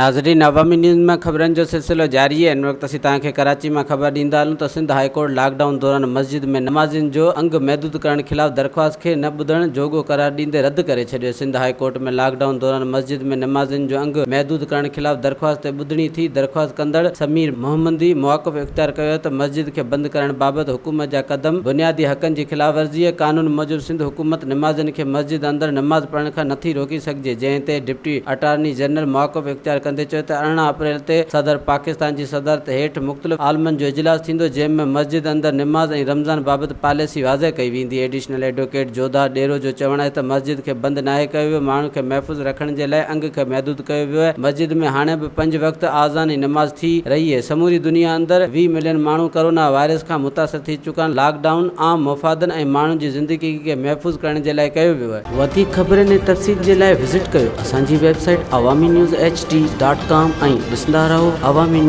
ناظرين عوامي نيوز ۾ خبرن جو سلسلو جاري آهي ان وقت اسين توهان کي ڪراچي مان خبر ڏيندا هلون ته Sindh high court lock down دوران مسجد ۾ نمازين جو انگ محدود ڪرڻ خلاف درخواست کي نه ٻڌڻ جوڳو قرار ڏيندي رد ڪري ڇڏيو Sindh high court ۾ lock down دوران مسجد ۾ نمازين جو انگ محدود ڪرڻ خلاف درخواست تي ٻڌڻي ٿي درخواست ڪندڙ سمير محمدي موقف اختيار ڪيو ته مسجد کي بند ڪرڻ بابت حڪومت جا قدم بنيادي حقن جي خلاف ورزي آهي قانون موجب سنڌ حڪومت نمازين کي مسجد اندر نماز پڙهڻ کان نٿي روڪي سگهجي جنهن تي ڊپٽي اٽارني جنرل موقف اختيار ڪندي چيو ته 18 اپريل تي صدر پاڪستان جي صدارت هيٺ مختلف عالمن جو اجلاس ٿيندو جنهن ۾ مسجد اندر نماز ۽ رمضان بابت پاليسي واضح ڪئي ويندي. ايڊيشنل ايڊووڪيٽ جوڌا ڏيرو جو چوڻ آهي ته مسجد کي بند ناهي ڪيو ويو ماڻهن کي محفوظ رکڻ جي لاء انگ کي محدود ڪيو ويو آهي مسجد ۾ هاڻي به پنج وقت آذان ۽ نماز ٿي رهي آهي سموري دنيا اندر 20 ملين ماڻهو ڪرونا وائرس کان متاثر ٿي چڪا آهن لاڪ ڊائون عام مفادن ۽ ماڻهن جي زندگي کي محفوظ ڪرڻ جي لاء ڪيو ويو آهي. وڌيڪ خبرن ۽ تفصيل جي لاء وزٽ ڪيو اسان جي website Awami news H D dot com ۽ ڏسندا رهو عوامي نيوز.